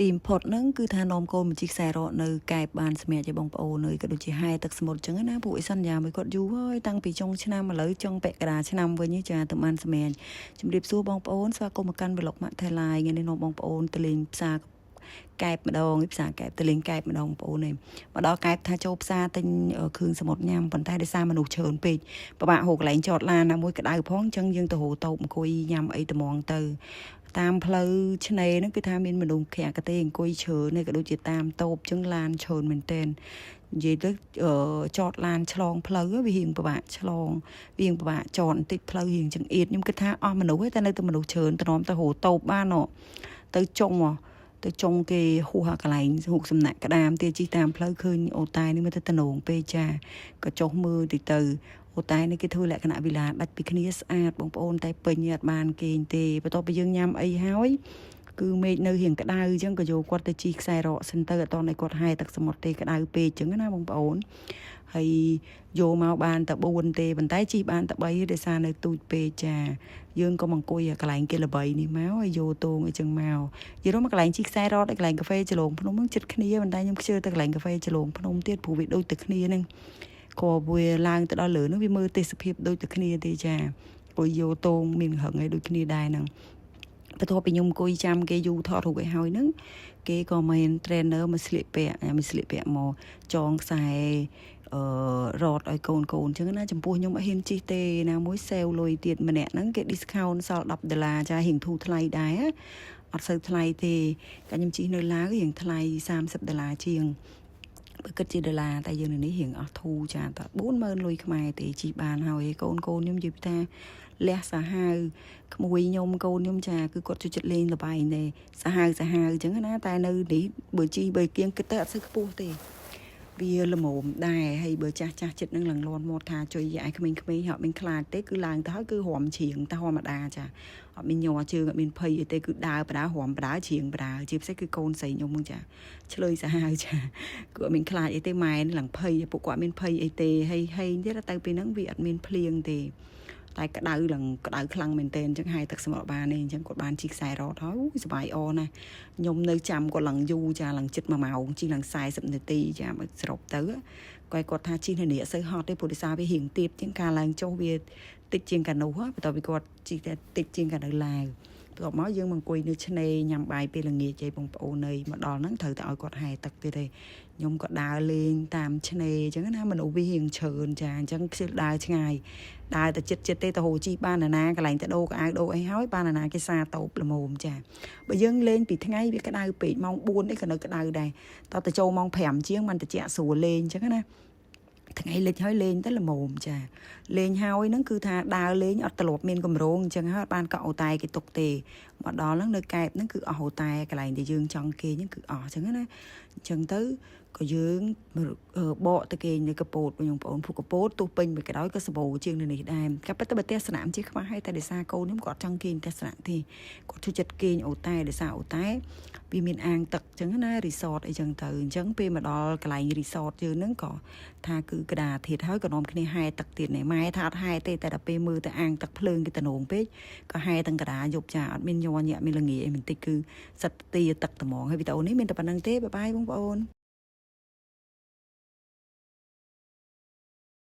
ទីបំផុតហ្នឹងគឺថានាំកូនមកជិះខ្សែរ៉កនៅកែបបានសម្រាប់ជាបងប្អូននៅក៏ដូចជាហែទឹកសមុទ្រចឹងណាពួកអីសន្យាមួយគាត់យូរហើយតាំងពីចុងឆ្នាំឥឡូវចុងពាក់កណ្ដាលឆ្នាំវិញចាទៅបានសម្រាប់ជំរាបសួរបងប្អូនស្វាគមន៍មកកាន់ vlog ម៉ាក់ថៃឡាយថ្ងៃនេះនាំបងប្អូនទៅលេងផ្សារកែបម្ដងផ្សារកែបទៅលេងកែបម្ដងបងប្អូនឯងមកដល់កែបថាចូលផ្សារទិញគ្រឿងសមុទ្រញ៉ាំប៉ុន្តែដោយសារមនុស្សច្រើនពេកពិបាករកកន្លែងចតឡានណាមួយក្តៅផងអញ្ចឹងយើងទៅរកតូបអង្គុយញ៉ាំអីត្មងទៅតាមផ្លូវឆ្នេរហ្នឹងគឺថាមានមនុស្សក្រាក់កទេអង្គុយច្រើននេះក៏ដូចជាតាមតូបចឹងឡានច្រើនមែនទែននិយាយទៅចតឡានឆ្លងផ្លូវវារៀងពិបាកឆ្លងវារៀងពិបាកចតបន្តិចផ្លូវរៀងចង្អៀតខ្ញុំគិតថាអស់មនុស្សទេតែនៅតែមនុស្សច្រើនទ្រាំទៅរកតូបបានទៅចុងទៅចុងគេហួសកន្លែងហូកសំណាក់ក្តាមទៀតជិះតាមផ្លូវឃើញអូតែនេះមើលទៅតំណងពេកចាក៏ចុះមើលតិចទៅអូតែនេះគេធ្វើលក្ខណៈវិឡាដាច់ពីគ្នាស្អាតបងប្អូនតែពេញអត់បានគេងទេបន្ទាប់ពីយើងញ៉ាំអីហើយគឺមេឃនៅរៀងក្តៅអញ្ចឹងក៏យកគាត់ទៅជិះខ្សែរ៉កសិនទៅអត់តឲ្យគាត់ហែទឹកសមុទ្រទេក្តៅពេកអញ្ចឹងណាបងប្អូនហើយយកមកបានតែ4ទេប៉ុន្តែជិះបានតែ3ដោយសារនៅទូចពេកចាយើងក៏មកអង្គុយកន្លែងគេល្បីនេះមកហើយយកតងអីចឹងមកនិយាយរមកកន្លែងជិះខ្សែរ៉កឯកន្លែងកាហ្វេចលងភ្នំហ្នឹងចិត្តគ្នាប៉ុន្តែខ្ញុំខ្ជិលទៅកន្លែងកាហ្វេចលងភ្នំទៀតព្រោះវាដូចតែគ្នាហ្នឹងក៏វាឡើងទៅដល់លើនោះវាមើលទេសភាពដូចតែគ្នាទេចាអង្គុយយកតងមានហឹងអីដូចគ្នាដែរហ្នឹងបន្ទាប់ពីខ្ញុំអង្គុយចាំគេយូរថតរូបឲ្យហើយហ្នឹងគេក៏មាន trainer មកស្លៀកពាក់មកស្លៀកពាក់មកចងខ្សែអឺរត់ឲ្យកូនកូនអញ្ចឹងណាចំពោះខ្ញុំអត់ហ៊ានជិះទេណាមួយសេវលុយទៀតម្នាក់ហ្នឹងគេ discount សល់10ដុល្លារចារៀងធូរថ្លៃដែរអត់សូវថ្លៃទេកាលខ្ញុំជិះនៅឡាវរៀងថ្លៃ30ដុល្លារជាងបើគិតជាដុល្លារតែយើងនៅនេះរៀងអស់ធូរចាតែ40000លុយខ្មែរទេជិះបានហើយកូនកូនខ្ញុំនិយាយថាលះសាហាវក្មួយខ្ញុំកូនខ្ញុំចាគឺគាត់ចូលចិត្តលេងល្បែងទេសាហាវសាហាវអញ្ចឹងណាតែនៅនេះបើជិះបើគៀងគិតទៅអត់សូវខ្ពស់ទេវាល្មមដែរហើយបើចាស់ចាស់ចិត្តនឹងឡើងលន់មាត់ថាជួយយាយក្មេងៗអត់មានខ្លាចទេគឺឡើងទៅហើយគឺរំច្រៀងតែធម្មតាចាអត់មានញ័រជើងអត់មានភ័យអីទេគឺដើរបដើរំបដើច្រៀងបដើជាពិសេសគឺកូនស្រីខ្ញុំហ្នឹងចាឆ្លើយសាហាវចាគឺអត់មានខ្លាចអីទេម៉ែនឹងឡើងភ័យពួកគាត់មានភ័យអីទេហើយហេងទៀតទៅពេលហ្នឹងវាអត់មានភ្លៀងទេតែក្តៅឡើងក្តៅខ្លាំងមែនទែនអញ្ចឹងហើយទឹកសមុទ្របាននេះអញ្ចឹងគាត់បានជិះខ្សែរ៉តហើយសប្បាយអណាស់ខ្ញុំនៅចាំគាត់ឡើងយូរចាឡើងចិត្ត1ម៉ោងជិះឡើង40នាទីចាបើសរុបទៅគាត់គាត់ថាជិះនៅនេះអត់សូវហត់ទេព្រោះដោយសារវារៀងទៀបជាងការឡើងចុះវាតិចជាងកានោះបន្ទាប់ពីគាត់ជិះតែតិចជាងកានៅឡាវបន្ទាប់មកយើងមកអង្គុយនៅឆ្នេរញ៉ាំបាយពេលល្ងាចឯងបងប្អូនអើយមកដល់ហ្នឹងត្រូវតែឲ្យគាត់ហែទឹកទៀតទេខ្ញុំក៏ដើរលេងតាមឆ្នេរអញ្ចឹងណាមនុស្សវារៀងច្រើនចាអញ្ចឹងខ្ជិលដើរឆ្ងាយដើរតែចិត្តចិត្តទេទៅហូជីបានណាកន្លែងទៅដូរកៅអៅដូរអីហើយបានណាគេសាតូបល្មមចាបើយើងលេងពីថ្ងៃវាក្តៅពេកម៉ោង4នេះក៏នៅក្តៅដែរតទៅចូលម៉ោង5ជាងมันតិចស្រួលលេងអញ្ចឹងណាថ្ងៃលិចហើយលេងទៅល្មមចាលេងហើយហ្នឹងគឺថាដើរលេងអត់ធ្លាប់មានកម្រងអញ្ចឹងហើយអត់បានកក់អូតែគេទុកទេមកដល់ហ្នឹងនៅកែបហ្នឹងគឺអស់អូតែកន្លែងដែលយើងចង់គេងហ្នឹងគឺអស់អញ្ចឹងណាអញ្ចឹងទៅក៏យើងបកទៅគេងនៅកពតបងប្អូនភូកពតទោះពេញមួយក៏ដោយក៏សបោជាងនៅនេះដែរក៏ប៉ុន្តែបើផ្ទះស្នាមជាខ្វះហើយតែដោយសារកូនខ្ញុំគាត់ចង់គេងផ្ទះស្នាក់ទេគាត់ជួយចិត្តគេងអូតែដោយសារអូតែវាមានអាងទឹកអញ្ចឹងណារីសតអីចឹងទៅអញ្ចឹងពេលមកដល់កន្លែងរីសតយើងហ្នឹងក៏ថាគឺក្តារធាតហើយក៏នាំគ្នាហែទឹកទៀតណែម៉ែថាអត់ហែទេតែដល់ពេលមើលទៅអាងទឹកភ្លើងគេតំណងពេកក៏ហែទាំងក្តារយប់ចាអត់មានញ័រញាក់មានល្ងាអីបន្តិចគឺសិតទាទឹកត្មងហើយវីដេអូនេះមានតែប៉ុណ្្នឹងទេបាយបាយបងប្អូន។